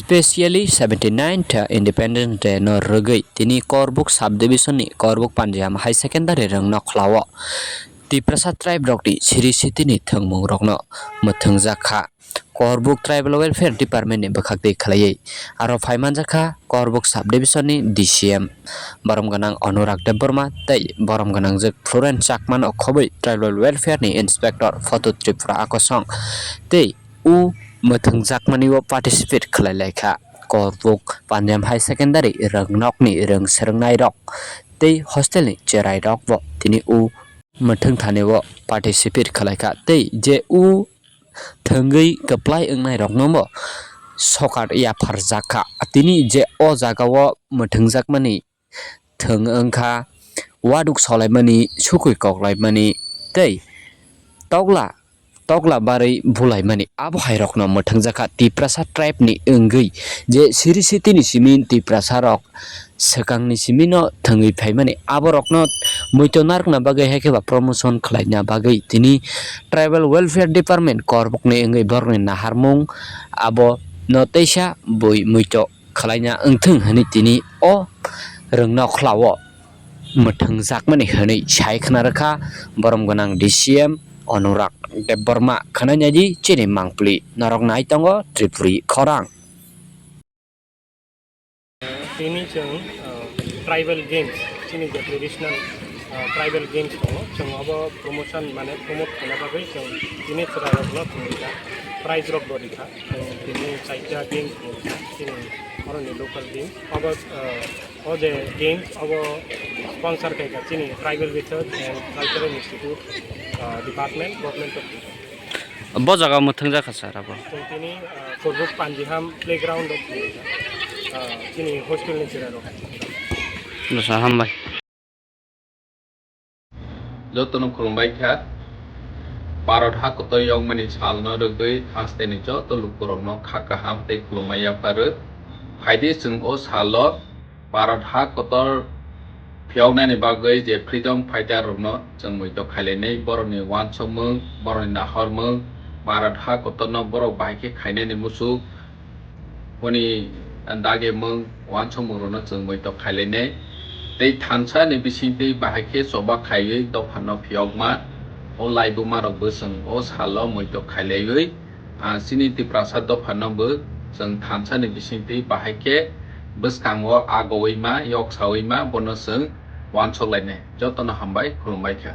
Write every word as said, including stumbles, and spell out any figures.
Specially seventy ninth Independence Day no rwgwi tini Korbuk subdivision ni Korbuk Panjiham High Secondary rwngno khlao Tiprasa tribe rokni siri sitini thwngmung rokno mwthwngjak kha Korbuk Tribal Welfare Department ni bwkhak twi khlaiwi. Aro phaimanjak kha Korbuk subdivision ni D C M borom gwnang Anurag Debbarma tei borom gwnangjwk Florence Chakma no khobwi Tribal Welfare ni Inspector Photo Tripura Akosong tei o mwthwngjakmani o participate khlai lai kha. Korbuk Panjiham High Secondary rwngnokni rwng swrwngnairok tei hostelni cherairokbo tini o mwthwngthani o participate khlai kha tei je o thwngwi kwplai wngnairoknobo sokat yapharjak kha. Tini je o jagao mwthwngjakmani thwng wngkha, waduk solaimani, sukui koklaimani tei tokla tokla barwi bulaimani, abo hairokno mwthwngjak kha Tiprasa tribe ni wngwi je siri sitini simi Tiprasa rok swkangni simi no thwngwi phaimani, aborokno muito narwkna bagwi hai khe ba promotion khlaina bagwi tini Tribal Welfare Department Korbukni wngwi borokni naharmung abo no teisa bui muito khlaina wngthwng hwnwi tini o rwngno khlao mwthwngjakmani hwnwi sai khna rwkha borom gwnang D C M Anurag Debbarma. Khwnai naidi chini mangpili norok nai tongo Tripuri khorang. Tini chwng, uh, tribal games, chini je traditional, uh, tribal games tongo, chwng obo promotion mane promote khaina bagwi chwng tini chwrairokno thwngwi kha, prize rok bo rikha. Chwng tini chaita games bo rikha, chini oroni local games. Obo, uh, o je games obo sponsor khaikha chini Tribal Research and Cultural Institute, uh, Department, Government of India. Bo jaga mwthwng jakha sir abo. Chwng tini, ah, Korbuk Panjiham playground o, ah, chini hostel ni chwrai rok. Bwsa hambai. Jotono khulumbai kha. Bharat ha kotor yokmani salno rwgwi hasteni joto lukurokno kha kaham tei khulumma yapharwi. Phaidi chwng o salo Bharat ha kotor phiyoknani bagwi je freedom fighter rokno chwng muitok khailainai, borokni uansukmung, borokni nahormung, Bharat ha kotorno borok bahai khe khainani muchuk, boni dagemung, uansukmung rokno chwng muitok khailainai. Tei thansa ni bisingtwi bahai khe choba khaiwi dophano phiyokma, o laibuma rokbo chwng o salo muitok khailaiwi, ah, chini Tiprasa dophano bo chwng thansa ni bisingtwi bahai khe bwskango agowi ma, yoksawi ma, bono chwng uansuk lainai. Jotono hambai, khulumbai kha.